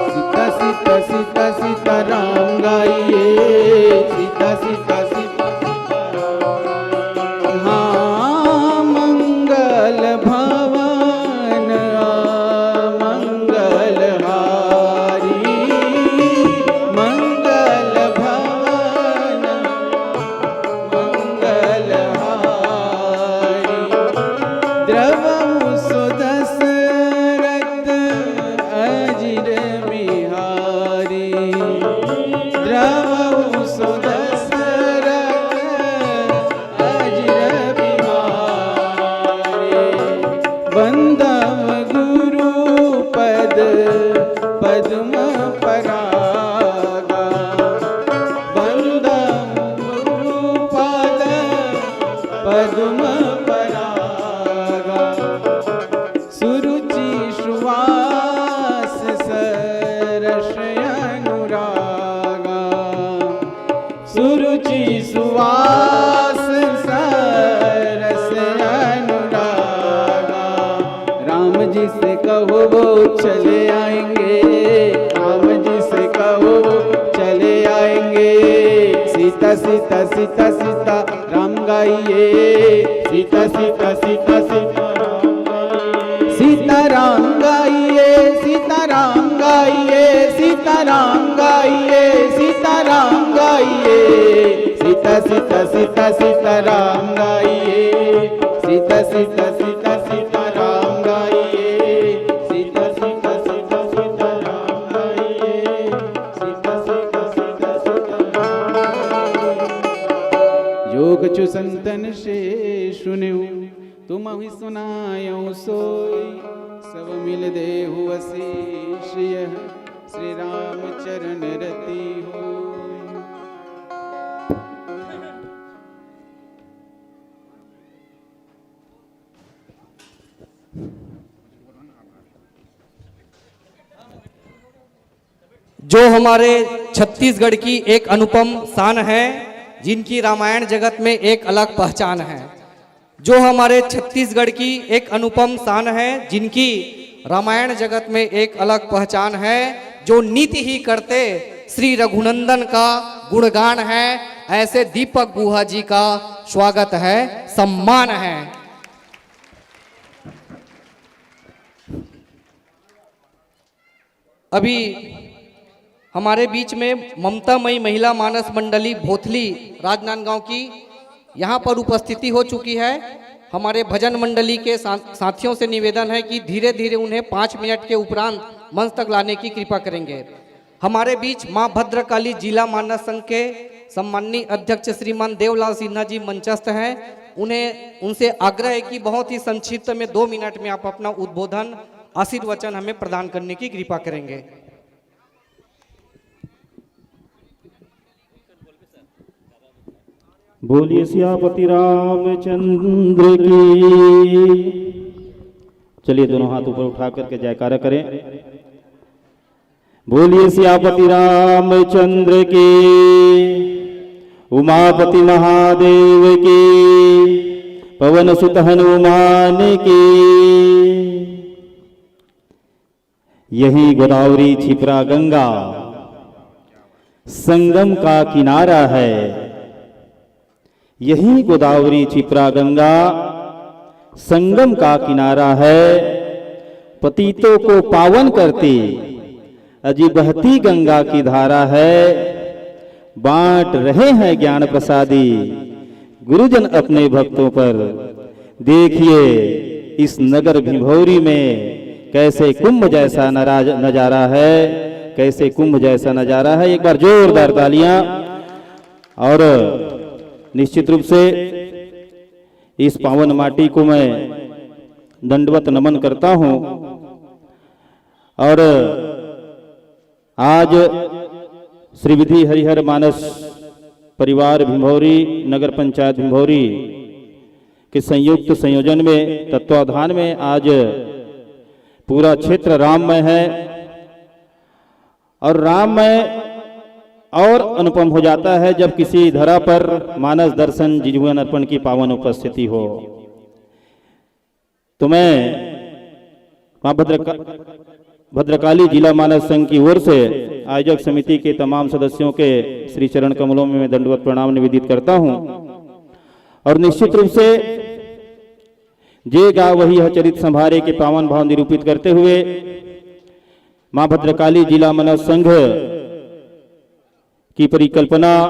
सीता सीता सीता सीता राम गाइए, सीता सीता सीता सीता राम। हाँ, मंगल भवन मंगल हारी, मंगल भवन मंगल हारी। द्रवहु सो दशरथ अजिर बिहारी, द्रवहु सो दशरथ अजिर बिहारी। वंदम गुरु पद पद्म परागा, वंदम गुरु पद पद्म परागा। सुरुचि सुवास सरस अनुरागा, सुरुचि सुवास सरस अनुरागा। राम जी से कहो वो चले आएंगे, राम जी से कहो वो चले सीता सीता सीता सीता राम गाइए, सीता सीता सीता सीता राम गाइए, सीता राम गाइए, सीता राम गाइए, सीता राम गाइए, सीता राम गाइए, सीता सीता सीता सीता राम गाइए, सीता सीता सीता सीता राम गाइए, सीता सीता सीता सीता राम गाइए। जो कछु संतन से सुन्यो, तुमहि सुनायो सोई। सब मिल देहु असीस यह, श्री राम चरण रति होई। जो हमारे छत्तीसगढ़ की एक अनुपम शान है, जिनकी रामायण जगत में एक अलग पहचान है। जो हमारे छत्तीसगढ़ की एक अनुपम शान है, जिनकी रामायण जगत में एक अलग पहचान है, जो नित ही करते श्री रघुनंदन का गुणगान है, ऐसे दीपक गुहा जी का स्वागत है, सम्मान है। अभी हमारे बीच में ममता मई महिला मानस मंडली भोथली राजनांदगांव की यहाँ पर उपस्थिति हो चुकी है। हमारे भजन मंडली के सा-, साथियों से निवेदन है कि धीरे धीरे उन्हें पाँच मिनट के उपरांत मंच तक लाने की कृपा करेंगे। हमारे बीच माँ भद्रकाली जिला मानस संघ के सम्माननीय अध्यक्ष श्रीमान देवलाल सिन्हा जी मंचस्थ हैं। उन्हें, उनसे आग्रह है कि बहुत ही संक्षिप्त में दो मिनट में आप अपना उद्बोधन, आशीर्वचन हमें प्रदान करने की कृपा करेंगे। बोलिए सियापति रामचंद्र की। चलिए, दोनों हाथ ऊपर उठा करके जयकारा करें। बोलिए सियापति रामचंद्र की, उमापति महादेव की, पवन सुत हनुमान की। यही गोदावरी छिपरा गंगा संगम का किनारा है। यही गोदावरी छिपरा गंगा संगम का किनारा है। पतितों को पावन करती अजी बहती गंगा की धारा है। बांट रहे हैं ज्ञान प्रसादी गुरुजन अपने भक्तों पर। देखिए इस नगर भिभौरी में कैसे कुंभ जैसा नराज-, नजारा है, कैसे कुंभ जैसा नजारा है। एक बार जोरदार तालियां। और निश्चित रूप से इस पावन माटी को मैं दंडवत नमन करता हूं। और आज श्री विधि हरिहर मानस परिवार भिंभौरी, नगर पंचायत भिंभौरी के संयुक्त संयोजन में, तत्वाधान में आज पूरा क्षेत्र राममय है। और राममय और अनुपम हो जाता है जब किसी धरा पर मानस दर्शन, जीवन अर्पण की पावन उपस्थिति हो। तो मैं मां भद्रका-, भद्रकाली जिला मानस संघ की ओर से आयोजक समिति के तमाम सदस्यों के श्री चरण कमलों में मैं दंडवत प्रणाम निवेदित करता हूं। और निश्चित रूप से जे गा वही यह चरित संभारे के पावन भाव निरूपित करते हुए मां भद्रकाली जिला मानस संघ की परिकल्पना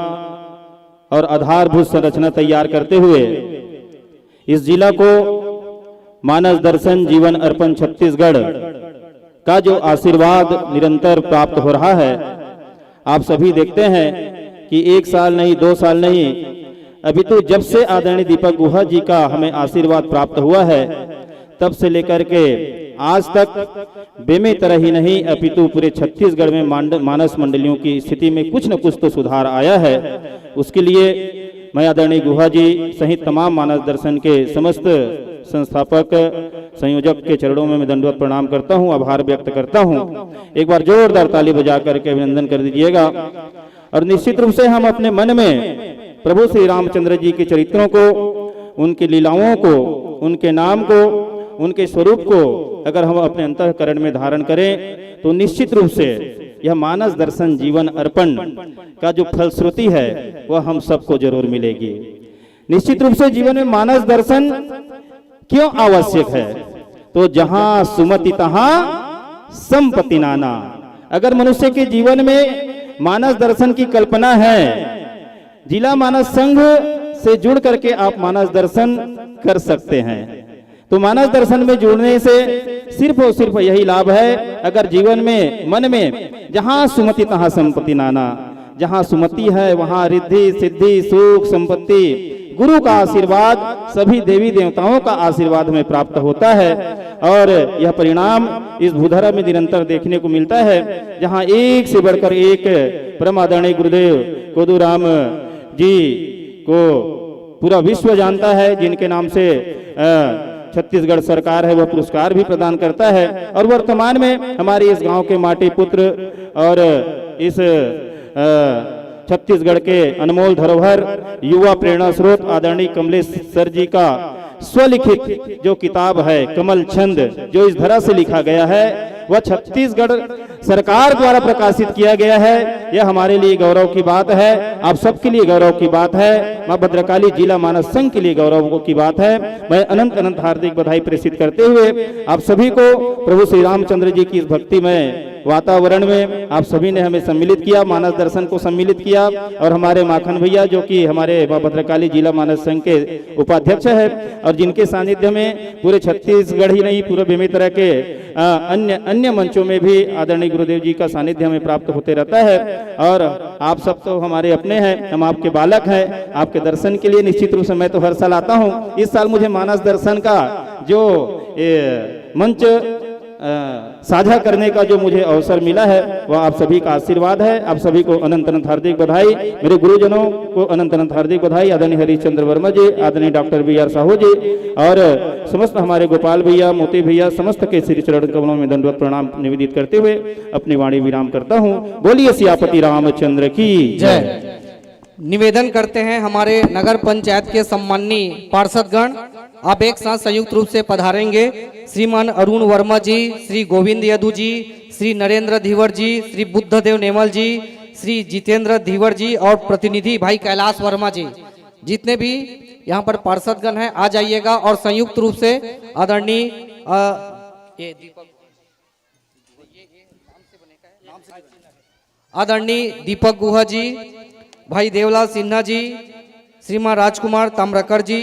और आधारभूत संरचना तैयार करते हुए इस जिला को मानस दर्शन जीवन अर्पण छत्तीसगढ़ का जो आशीर्वाद निरंतर प्राप्त हो रहा है, आप सभी देखते हैं कि एक साल नहीं, दो साल नहीं, अभी तो जब से आदरणीय दीपक गुहा जी का हमें आशीर्वाद प्राप्त हुआ है, तब से लेकर के आज तक बेमेतरा ही नहीं, अपितु पूरे छत्तीसगढ़ में मांड-, मानस मंडलियों की स्थिति में कुछ न कुछ तो सुधार आया है। उसके लिए मैं आदरणीय गुहा जी सहित तमाम मानस दर्शन के समस्त संस्थापक, संयोजक के चरणों में मैं दंडवत प्रणाम करता हूं, आभार व्यक्त करता हूं। एक बार जोरदार ताली बजा करके अभिनंदन कर दीजिएगा। और निश्चित रूप से हम अपने मन में प्रभु श्री रामचंद्र जी के चरित्रों को, उनकी लीलाओं को, उनके नाम को, उनके स्वरूप को अगर हम अपने अंतःकरण में धारण करें, तो निश्चित रूप से यह मानस दर्शन जीवन अर्पण का जो फलश्रुति है, वह हम सबको जरूर मिलेगी। निश्चित रूप से जीवन में मानस दर्शन क्यों आवश्यक है? तो जहां सुमति तहां संपत्ति नाना। अगर मनुष्य के जीवन में मानस दर्शन की कल्पना है, जिला मानस संघ से जुड़ करके आप मानस दर्शन कर सकते हैं। तो मानस दर्शन में जुड़ने से सिर्फ और सिर्फ यही लाभ है। अगर जीवन में, मन में जहां सुमति तहां संपत्ति नाना, जहां सुमति है वहां रिद्धि, सिद्धि, सुख, संपत्ति, गुरु का आशीर्वाद, सभी देवी देवताओं का आशीर्वाद हमें प्राप्त होता है। और यह परिणाम इस भूधरा में निरंतर देखने को मिलता है, जहां एक से बढ़कर एक परम आदरणीय गुरुदेव कोदूराम जी को पूरा विश्व जानता है, जिनके नाम से अ, छत्तीसगढ़ सरकार है, वह पुरस्कार भी प्रदान करता है। और वर्तमान में हमारे इस गांव के माटी पुत्र और इस अ, छत्तीसगढ़ के अनमोल धरोहर, युवा प्रेरणा स्रोत आदरणीय कमलेश सर जी का स्वलिखित जो किताब है कमल छंद, जो इस धरा से लिखा गया है, वह छत्तीसगढ़ सरकार द्वारा प्रकाशित किया गया है। यह हमारे लिए गौरव की बात है, आप सबके लिए गौरव की बात है, माँ भद्रकाली जिला मानस संघ के लिए गौरव की बात है। मैं अनंत अनंत हार्दिक बधाई प्रेषित करते हुए आप सभी को प्रभु श्री रामचंद्र जी की इस भक्तिमय वातावरण में आप सभी ने हमें सम्मिलित किया, मानस दर्शन को सम्मिलित किया। और हमारे माखन भैया, जो कि हमारे माँ भद्रकाली जिला मानस संघ के उपाध्यक्ष है और जिनके सानिध्य में पूरे छत्तीसगढ़ ही नहीं, पूरे बेमेतरा के अ, अन्य अन्य मंचों में भी आदरणीय गुरुदेव जी का सानिध्य हमें प्राप्त होते रहता है। और आप सब तो हमारे अपने हैं, हम आपके बालक हैं। आपके दर्शन के लिए निश्चित रूप से मैं तो हर साल आता हूँ। इस साल मुझे मानस दर्शन का जो ये मंच अ, साझा करने का जो मुझे अवसर मिला है, वह आप सभी का आशीर्वाद है। आप सभी को अनंत अनंत हार्दिक बधाई, मेरे गुरुजनों को अनंत अनंत हार्दिक बधाई, आदरणीय हरीश चंद्र वर्मा जी, आदरणीय डॉक्टर बी आर साहू जी और समस्त हमारे गोपाल भैया, मोती भैया, समस्त के श्री चरण कमलों में दंडवत प्रणाम निवेदित करते हुए अपनी वाणी विराम करता हूँ। बोलिए सियापति रामचंद्र की जय। निवेदन करते हैं हमारे नगर पंचायत के सम्माननीय पार्षदगण, आप एक साथ संयुक्त रूप से पधारेंगे। श्रीमान अरुण वर्मा जी, श्री गोविंद यदु जी, श्री नरेंद्र धीवर जी, श्री बुद्धदेव नेमल जी, श्री जितेंद्र धीवर जी और प्रतिनिधि भाई कैलाश वर्मा जी, जितने भी यहाँ पर पार्षदगण हैं, आ जाइएगा और संयुक्त रूप से आदरणीय अ, ये दीपक आदरणीय दीपक गुहा जी, भाई देवलाल सिन्हा जी, श्रीमान राजकुमार ताम्रकर जी,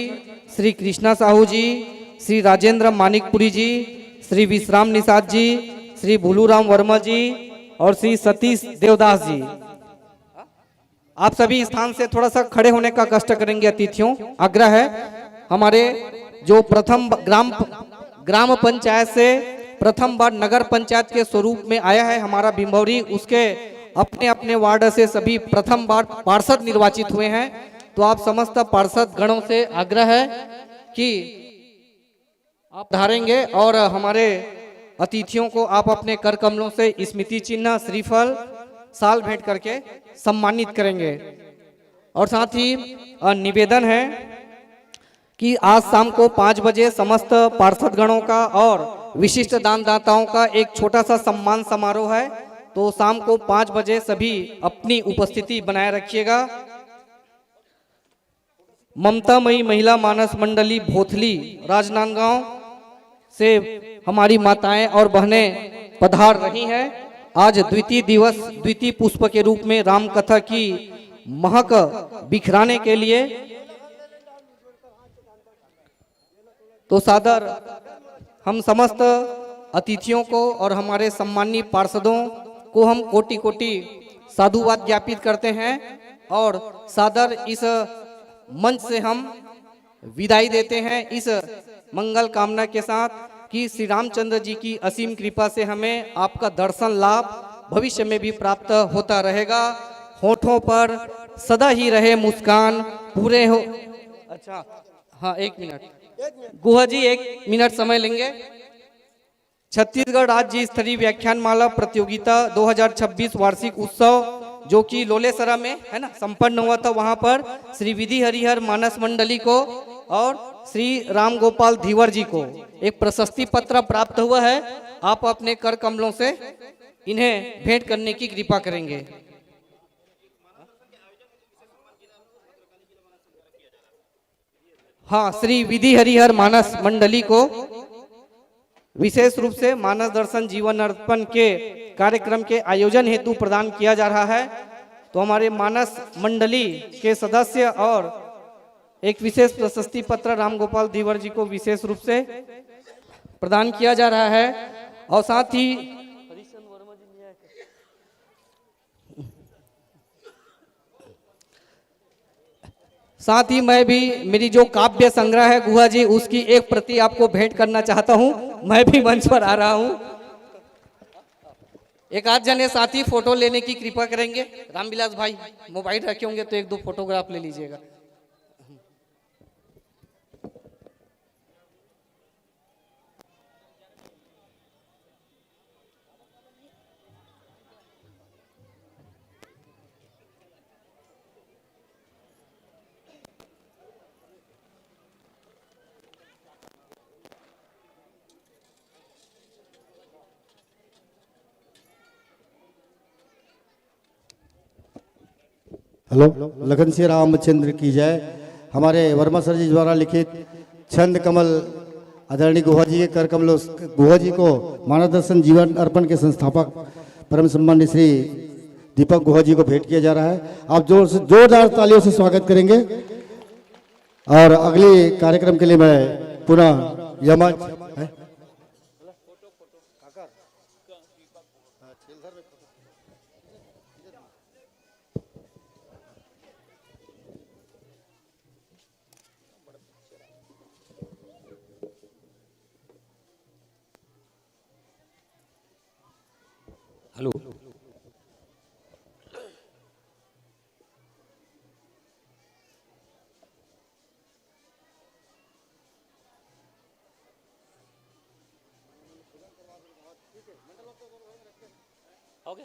श्री कृष्णा साहू जी, श्री राजेंद्र मानिकपुरी जी, श्री विश्राम निषाद जी, श्री भूलूराम वर्मा जी और श्री सतीश देवदास जी। आप सभी स्थान से थोड़ा सा खड़े होने का कष्ट करेंगे अतिथियों, आग्रह है। हमारे जो प्रथम ब-, ग्राम प-, ग्राम पंचायत से प्रथम बार नगर पंचायत के स्वरूप में आया है हमारा भिंभौरी, उसके अपने अपने वार्ड से सभी प्रथम बार पार्षद निर्वाचित हुए हैं। तो आप समस्त पार्षद गणों से आग्रह है कि आप धारेंगे और हमारे अतिथियों को आप अपने कर कमलों से स्मृति चिन्ह, श्रीफल, साल भेंट करके सम्मानित करेंगे। और साथ ही अ, निवेदन है कि आज शाम को पाँच बजे समस्त पार्षदगणों का और विशिष्ट दानदाताओं का एक छोटा सा सम्मान समारोह है। तो शाम को पाँच बजे सभी अपनी उपस्थिति बनाए रखिएगा। ममतामयी महिला मानस मंडली भोथली राजनांदगांव से हमारी माताएं और बहनें पधार रही हैं। आज द्वितीय दिवस, द्वितीय पुष्प के रूप में राम कथा की महक बिखराने के लिए। तो सादर हम समस्त अतिथियों को और हमारे सम्माननीय पार्षदों को हम कोटि कोटि साधुवाद ज्ञापित करते हैं और सादर इस मंच से हम विदाई देते हैं इस मंगल कामना के साथ कि श्री रामचंद्र जी की असीम कृपा से हमें आपका दर्शन लाभ भविष्य में भी प्राप्त होता रहेगा। होठों पर सदा ही रहे मुस्कान, पूरे हो। अच्छा, हाँ, एक मिनट, गुहा जी एक मिनट समय लेंगे। छत्तीसगढ़ राज्य स्तरीय व्याख्यान माला प्रतियोगिता दो हज़ार छब्बीस वार्षिक उत्सव, जो कि लोलेसरा में है ना, संपन्न हुआ था, वहां पर श्री विधि हरिहर मानस मंडली को और श्री रामगोपाल धीवर जी को एक प्रशस्ति पत्र प्राप्त हुआ है। आप अपने कर कमलों से इन्हें भेंट करने की कृपा करेंगे। हाँ, श्री विधि हरिहर मानस मंडली को विशेष रूप से मानस दर्शन जीवन अर्पण के कार्यक्रम के आयोजन हेतु प्रदान किया जा रहा है। तो हमारे मानस मंडली के सदस्य और एक विशेष प्रशस्ति पत्र रामगोपाल धीवर जी को विशेष रूप से प्रदान किया जा रहा है। और साथ ही साथ ही मैं भी, मेरी जो काव्य संग्रह है गुहा जी, उसकी एक प्रति आपको भेंट करना चाहता हूं। मैं भी मंच पर आ रहा हूं। एक आध जने साथी फोटो लेने की कृपा करेंगे। रामविलास भाई, मोबाइल रखे होंगे तो एक दो फोटोग्राफ ले लीजिएगा। हेलो, लखन श्री रामचंद्र की जय। हमारे वर्मा सर जी द्वारा लिखित छंद कमल आदरणीय गुहा जी के कर कमल गुहा जी को मानस दर्शन जीवन अर्पण के संस्थापक परम सम्मान्य श्री दीपक गुहा जी को भेंट किया जा रहा है। आप जोर से, जोरदार तालियों से स्वागत करेंगे। और अगले कार्यक्रम के लिए मैं पुनः यमज है। हेलो। ओके।